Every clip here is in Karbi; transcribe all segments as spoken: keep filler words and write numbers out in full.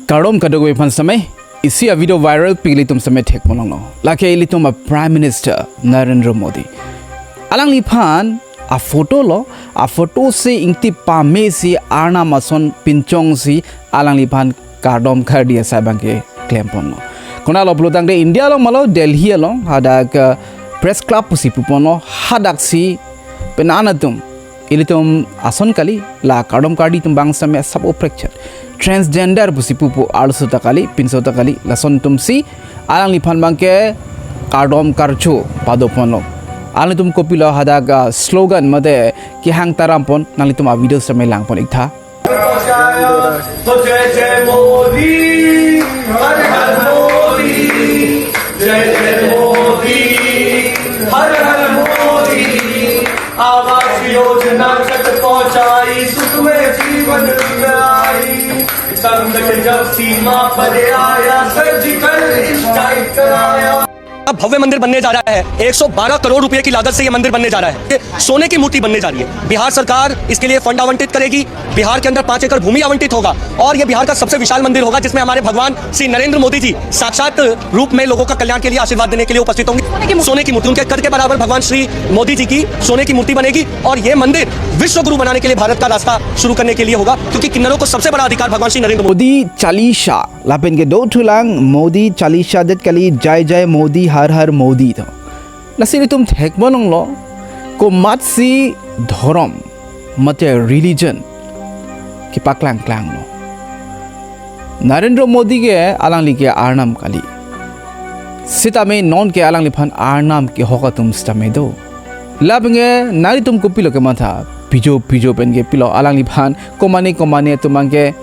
Kardom kadokave aphan sitame, isi a video viral pi ilitum sitame thekponlonglo. Lake ilitum a Prime Minister Narendra Modi. Alangliphan a photo lo, a photo si ingtip pamesi Arnam ason pinchongsi alangliphan kardom kardi asai abangke klemponlo. Konatlo pulotangte India along malo, Delhi along hadak, eh, Press Club pusi puponlo, hadaksi penang atum, ilitum ason kali, la kardom kardi atum abang sitame sab oprekchet. Transgender pusi pupo, arloso ta kali, pinso ta kali, lason atumsi alangliphan abangke kardom karcho padoponlo. Alanglitum kopilo hadak, ah, slogan mate kehang tarampon, nanglitum a video sitame langpon iktha. तो जय जय मोदी, हर हर मोदी, जय जय मोदी, हर हर मोदी। आवास योजना तक पहुंचाई, सुख में जीवन जियाई। संकट जब सीमा पर आया, सर्जिकल स्ट्राइक कराया। अब भव्य मंदिर बनने जा रहा है। एक सौ बारह करोड़ रुपए की लागत से ये मंदिर बनने जा रहा है। ये सोने की मूर्ति बनने जा रही है। बिहार सरकार इसके लिए फंड आवंटित करेगी। बिहार के अंदर पाँच एकड़ भूमि आवंटित होगा और ये बिहार का सबसे विशाल मंदिर होगा, जिसमें हमारे भगवान श्री नरेंद्र मोदी जी साक्षात रूप में लोगों का कल्याण के लिए आशीर्वाद देने के लिए उपस्थित होंगे। सोने की मूर्ति उनके कद के बराबर भगवान श्री मोदी जी की सोने की मूर्ति बनेगी और ये मंदिर विश्व गुरु बनाने के लिए भारत का रास्ता शुरू करने के लिए होगा, क्योंकि किन्नरों को सबसे बड़ा अधिकार भगवान श्री नरेंद्र Modi Modi Chalisa, lapen ke do thulang Modi Chalisa det kali, Jai Jai Modi, Har Har Modi to. Lasi ilitum thekponlonglo, komatsi dhorom mate religion kepaklang klanglo. Narendra Modi ke alangli ke Arnam kali. Sitame non ke alangliphan Arnam kehok atum sitame do. Lapen ke nanglitum kopilo kematha, pijo pijo pen ke pilo alangliphan komane komane atum abangke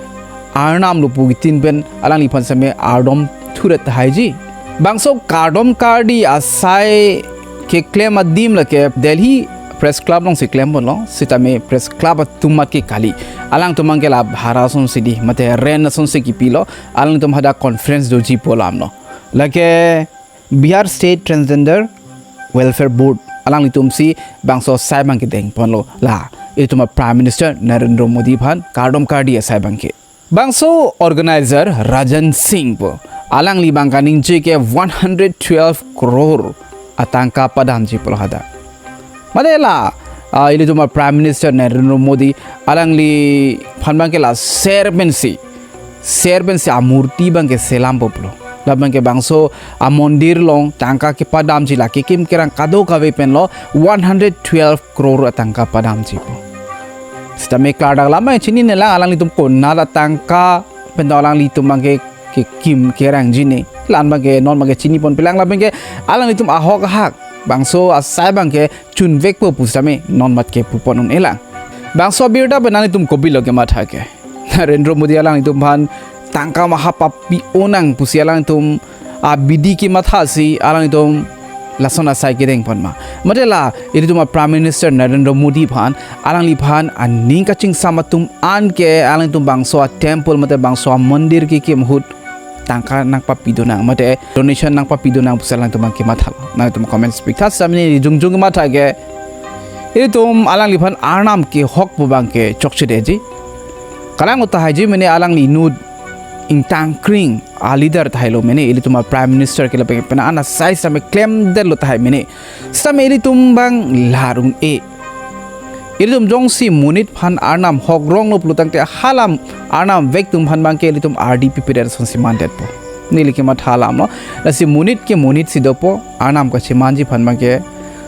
Arnam lo pu kitin pen alangliphan sitame ardom thuret haiji. Bangso kardom kardi asai keklem adim lake Delhi Press Club alongsi klemponlo, sitame Press Club atum amat ke kali. Alangtum abangke la bhara asonsi di, mate rent asonsi kipilo, alangtum hadak conference doji pu alamlo. Lake Bihar State Transgender Welfare Board alanglitumsi bangso asai abangke dengponlo, la ilitum a Prime Minister Narendra Modi aphan kardom kardi asai abangke. Bangso organizer Rajan Singh pu, alangli abang kaningje ke one hundred twelve crore atangka padamji pulo hadak. Mate la, ah, ilitum a Prime Minister Narendra Modi alangliphan abangke la ser pensi, ser pensi a murti abangke selampo pulo. La abangke bangso a mondir along tangka kepadamji, la kekim kerang kadokave penlo one hundred twelve crore atangka padamji pu. Sitame klardak lam abang chininelang, alanglitum konat atangka pen do alanglitum abangke kekim kerangji ne. La-an abangke non abangke chiniponpelang, la abangke alanglitum ahok ahak bangso asai abangke chunvekpo pu sitame non amat ke pupon un-elang. Bangso abirta pen nanglitum kopilo kematha ke. Narendra Modi alanglitum aphan tangka maha papi-o nang pusi alanglitum abidi kemathasi alanglitum lason asai kedengpon ma. Mate la ilitum a Prime Minister Narendra Modi aphan, alangliphan aning kachingsam atum an ke alanglitum bangso a temple mate bangso a mondir kekim ahut tangka nangpapi do nang mate donation nangpapi do nang pusi alanglitum abangke mathalo. Nangtum comments piktha, sitame neli jongjong kematha ke, ilitum alangliphan Arnam kehok pu abangke chokchedeji. Kalang uta haiji mene, alangli inut ingtangkring a leader tahai lo mene, ilitum a Prime Minister ke lapen penang an asai sitame klemdetlo tahai mene. Sitame ilitum abang la un-e. Ilitum jongsi monit aphan Arnam hok ronglo pulotangte hala Arnam vek atum aphan abangke ilitum ardi pipedet asonsi mandetpo. Neli kematha alamlo. Lasi monit ke monit si dopo, Arnam kachemanji aphan abangke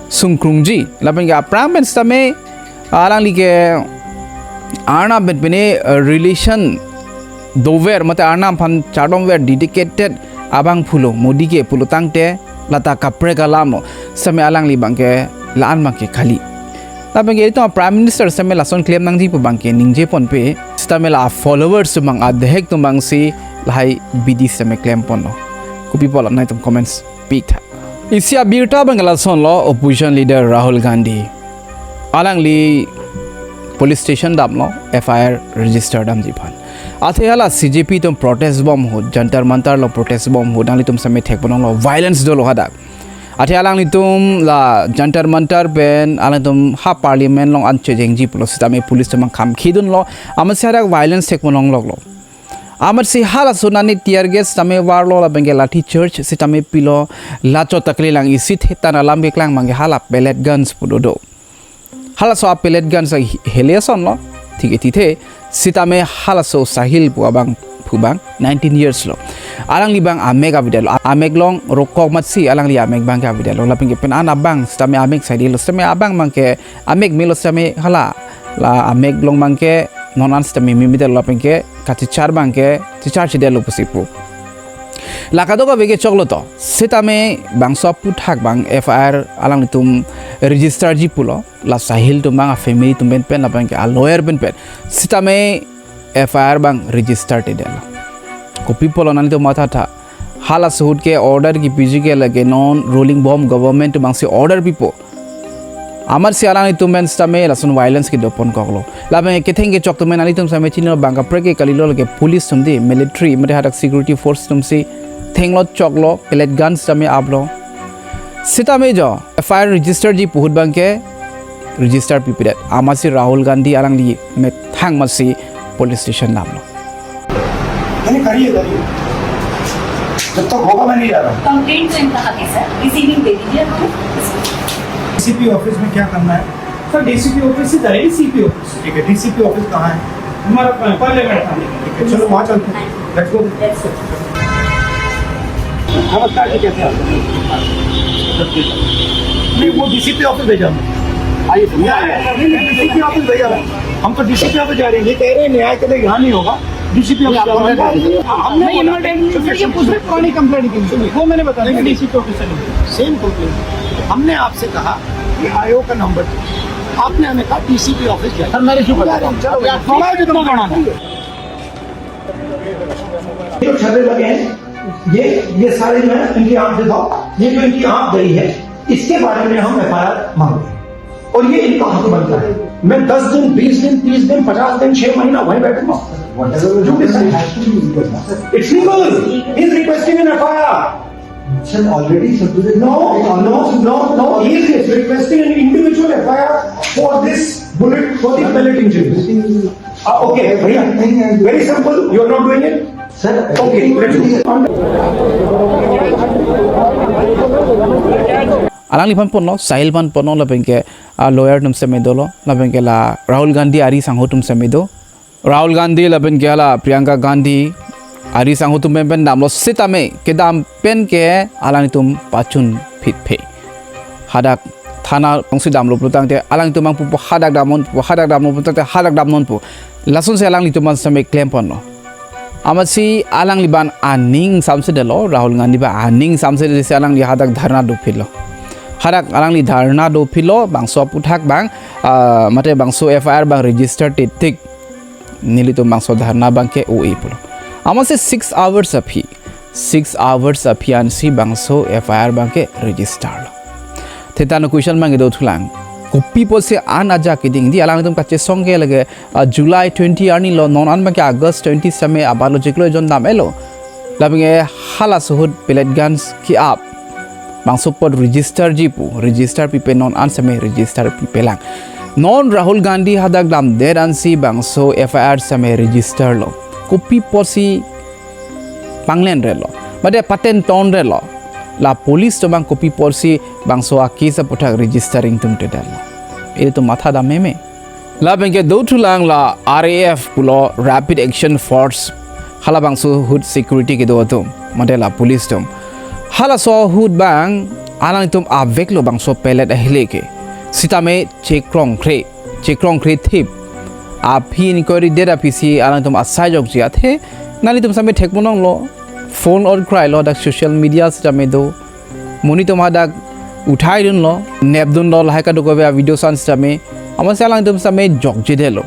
sungkrungji. Lapen ke aphrang pen sitame alangli ke Arnam pen pine, eh, relation dover mate Arnam aphan chardomver dedicated abang pulo Modi ke pulotangte lata kaprek alamlo. Sitame alangli abangke la-an abangke kali. Lapen ke ilitum a Prime Minister sitame lason klem nangji pu abangke ningjeponpe. Sitame la followers atum abang, adhek atum abangsi lahai bidi sitame klemponlo. Kopi pulo nangtum comments piktha. Isi abirta abangke lasonlo, opposition leader Rahul Gandhi, alangli police station damlo, F I R register damji aphan. Athe hala C J P atum protest bom ahut, Jantar Mantar along protest bom ahut, nanglitum sitame thekponlonglo, violence dolo hadak. Athe alanglitum la Jantar Mantar pen alanglitum ha Parliament along an chejengji pulo sitame police atum abang kham khidunlo, amatsi hadak violence thekponlongloklo. Amatsi halaso nani tear gas tame varlo lapen ke lathi charge sitame pilo, la chot ta kalilang, isi thetan alam keklang abangke hala pellet guns pu do do. Halaso a pellet guns a hi-, hele asonlo, thik etithe, sitame halaso Sahil pu abang pu abang nineteen years lo. Alangli abang amek avedetlo, amek along rokok amatsi alangli amek abangke avedetlo, lapen ke pen-an abang sitame amek saidelo, sitame abang abangke amek melo sitame hala, la amek along abangke non an sitame mimidetlo lapen ke kachichar abangke chichar chedetlo pusi pu. La kadokave ke choklo to. Sitame bangso aphuthak abang F I R alanglitum register ji pulo. La Sahil atum abang a family atum pen pen lapen ke a lawyer pen pen. Sitame F I R abang register chedetlo. Kopi pulo nanglitum mathatha. Halaso ahut ke order kipiji ke lake non ruling bom government atum abangsi order pipo. Amatsi alanglitum pen sitame lason violence kedo ponkoklo. Lapen ketheng kechok atum pen nanglitum sitame chinilo, bang kaprek ke kalilo, lake police atum dei, military mate hadak security force atumsi thenglo choklo, pellet guns sitame aplo. Sitame jo F I R register ji pu ahut abangke register pipedet. Amatsi Rahul Gandhi alangli methang amatsi police station damlo. नहीं, करिए, करिए। जब तक होगा, मैं नहीं जा रहा हूँ। कंप्लेंट तो इनका हक है, सर। रिसीविंग दे दीजिए हमको। डीसीपी ऑफिस में क्या करना है? सर, डीसीपी ऑफिस से जाइए सीपी ऑफिस। ठीक है, डीसीपी ऑफिस कहाँ है? हमारा प-, पार्लियामेंट थाने। ठीक है, चलो, वहाँ चलते हैं। Let's go. Yes, sir. नमस्कार जी, कैसे हैं आप? नहीं, वो डीसीपी ऑफिस भेजा हमने। आइए, सुनिए, आइए। नहीं, नहीं, डीसीपी ऑफिस भेजा है। हम तो डीसीपी ऑफिस जा रहे हैं। ये कह रहे हैं, न्याय के लिए यहाँ नहीं होगा। डीसीपी ऑफिस जा रहे हैं। हमने नहीं, बोला। इन्वर्टेडली, सर, ये कुछ भी पुरानी कंप्लेंट की, सुनिए। वो मैंने बताया, नहीं, नहीं। डीसीपी ऑफिस से नहीं। Same complaint. हमने आपसे कहा कि आयोग का नंबर दो। आपने हमें कहा डीसीपी ऑफिस जाइए। सर, मैं रिसीव कर लेता हूँ। चलो, अभी आप बड़ा कितना बड़ा है? ये जो छर्रे लगे हैं, ये, ये सारे जो है, इनकी आंख दिखाओ। ये जो इनकी आंख गई है, इसके बारे में हम एफआईआर मांगते हैं। और ये इनका हक बनता है। मैं दस दिन, बीस दिन, तीस दिन, पचास दिन, छह महीना वहीं बैठूंगा। Whatever you decide, it's legal. He's requesting an F I R. Sir, already, sir, today. No, no, no, no. He is requesting an individual F I R for this bullet, for the pellet injuries. Ah, okay, भैया. Very simple. You are not doing it? Sir, okay, let's go. Alangliphan ponlo, Sahilphan ponlo, lapen ke a lawyer atum sitame dolo, lapen ke la Rahul Gandhi ari sangho atum sitame do. Rahul Gandhi lapen ke la Priyanka Gandhi ari sangho atum pen pen damlo, sitame kedam pen ke alanglitum pachun phitphe. Hadak thana alongsi damlo pulotangte alanglitum abang pupo hadak damnon pu, hadak damnon pulotangte hadak damnon pu. Lasonsi alanglitum abang sitame klem ponlo. Amatsi alangli abang aning samse detlo, Rahul Gandhi abang aning samse detsi alangli hadak dharna dophitlo. Hadak alangli dharna dophitlo, bangso aphuthak abang, ah, mate bangso F I R abang register titik. Nelitum bangso dharna abangke oi pulo. Amatsi six hours aphi, six hours aphi ansi bangso F I R abangke register lo. Thetan question abangke dothulang. Kopi pusi an ajak keding, dei alangtum kachesong ke lake, ah, July twenty arni lo, non an abangke August twenty sitame abatlojiklo, ejon dam-etlo. Lapen ke halaso ahut pellet guns ke-ap. Bangso apot register ji pu, register pipe, non an sitame register pipelang. Non Rahul Gandhi hadak damdet ansi bangso F I R sitame register lo. Kopi pusi panglenrelo, mate patentonrelo. La police atum abang kopi pusi bangso a-case aphuthak register ingtungtedetlo. Ilitum matha dam meme. Lapen ke dothulang la R A F pulo, Rapid Action Force. Halabangso ahut security kedo atum, mate la police atum. Halaso ahut abang alanglitum aveklo bangso pellet ahile ke. Sitame chekrongkre, chekrongkre thip. Aphi inquiry det aphisi alangtum asai jokji athe, nanglitum sitame thekponlonglo, phone or cry lo, dak social media sitame do. Monit atum hadak uthaidunlo, nepdunlo, lahai kadokave a-video san sitame. Amatsi alangtum sitame jokjedetlo.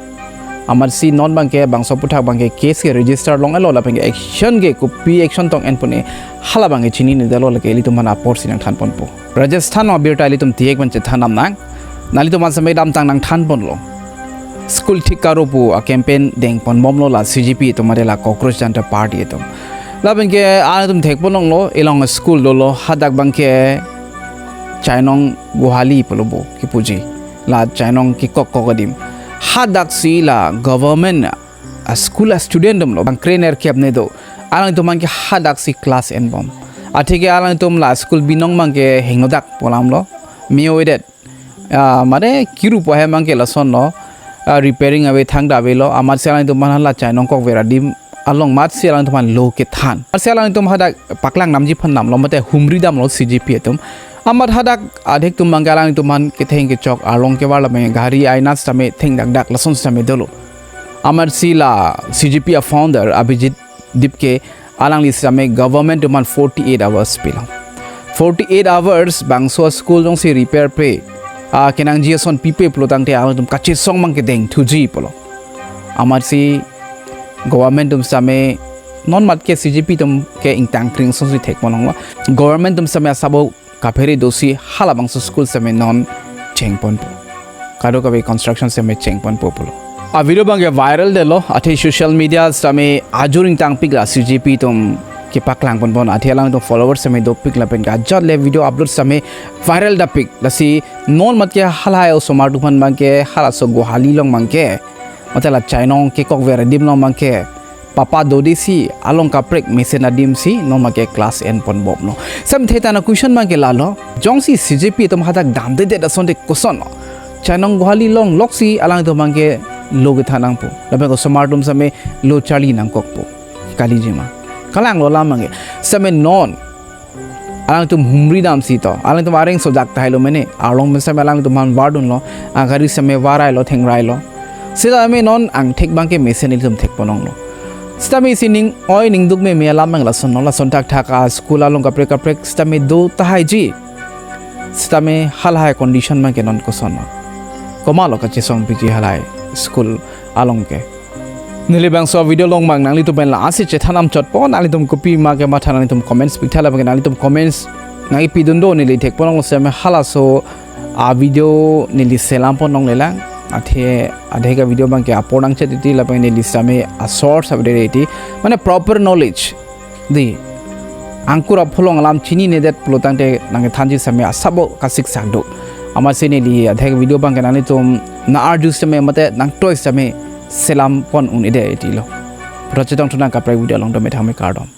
Amatsi non abangke bangso aphuthak abangke case ke register long-etlo, lapen ke action ke kopi action tong-en pune, hala abangke chininedetlo, lake ilitum aphan apor si nangthanponpo. Rajasthan abirta ilitum thik abang chethan damnang. Nanglitum aphan sitame damtang nangthanponlo. School thik karo pu a-campaign dengponbomlo la C J P atum mate la Cockroach Janta Party atum. Lapen ke alangtum thekponlonglo, elong school dolo, hadak abangke Chainong Gohali pulo bo kipuji. La Chainong kikokkok adim. Hadaksi la government a school a student atum lo bang krenerkep ne do. Alangtum abangke hadaksi class enbom. Atheke alangtum la school binong abangke hingnodak pu alam lo. Meo edet. Ah, mane kiru po hem abangke lason lo. Ah, repairing ave thangta avelo. Amatsi alangtum aphan la chainong kokver adim along amatsi alangtum aphan lo kethan. Amatsi alangtum hadak paklang namji aphan damlo mate humri damlo C J P atum. Amat hadak adhek atum abangke alangtum aphan ketheng kechok arlong kevar la abang gari aina sitame thengdakdak lason sitame dolo. Amatsi la C J P a founder Abhijit Dipke alangli sitame government atum aphan forty-eight hours pilo. Forty-eight hours bangso school jongsi repair pe, ah, kenangji ason pipe pulo tangte alangtum kachesong abangke dengthuji pulo. Amatsi government atum sitame non mat ke C J P atum ke ingtang kring asonsi thekponlonglo. Government atum sitame asabo kaphere dosi halabangso school sitame non chengponpo. Kadokave construction sitame chengponpo pulo. A video abangke viral detlo, athe social media sitame ajur ingtangpik la C J P atum kepaklangponpon, athe alangtum followers sitame dopik lapen ke ajat le video upload sitame viral dapik. Lasi non mat ke halahai osomar atum aphan abangke halaso Guwahati along abangke mate la chainong kekokver adim along abangke papa dodesi along kaprek mesen adimsi non abangke class enponbomlo. Sitame thethan a-question abangke lalo, jongsi C J P atum hadak damdedet asonte kosonlo? Chainong Guwahati along loksi alangtum abangke lo kethan nangpo. Lapen osomar atum sitame lo charli nangkokpo. Kaliji ma? Kalanglo alam abangke. Sitame non alangtum humri damsi to, alangtum areng sojak tahai lo mene, arlong pen sitame alangtum aphan vardunlo, agari sitame varailo, thengrailo. Sitame non angthek abangke mesen ilitum thekponlonglo. Sitame isi ning oi ningduk meme alam abang lasonlo, lason thakthak a school along kaprek kaprek sitame do tahaiji. Sitame halahai condition abangke non kosonlo? Komatlo kachesong piji halahai school along ke? Neli bangso video along abang nanglitum pen la-ansi chethan namchotpo, nanglitum kopima kematha nanglitum comments piktha, lapen ke nanglitum comments nangkepidun do neli thekponlonglo. Sitame halaso a video neli selamponlonglelang, athe adhek a video abangke apor nangchet titi lapen neli sitame a source update titi, mane proper knowledge dei, angkur apholong alam chininedet pulo tangte nangkethanji sitame asabo kasiksak do. Amatsi neli adhek video abangke nanglitum nang-arju sitame mate nangtoi sitame selampon un-edet tilo. Puthot chetongthu nang kaprek video along, dome thangme, kardom.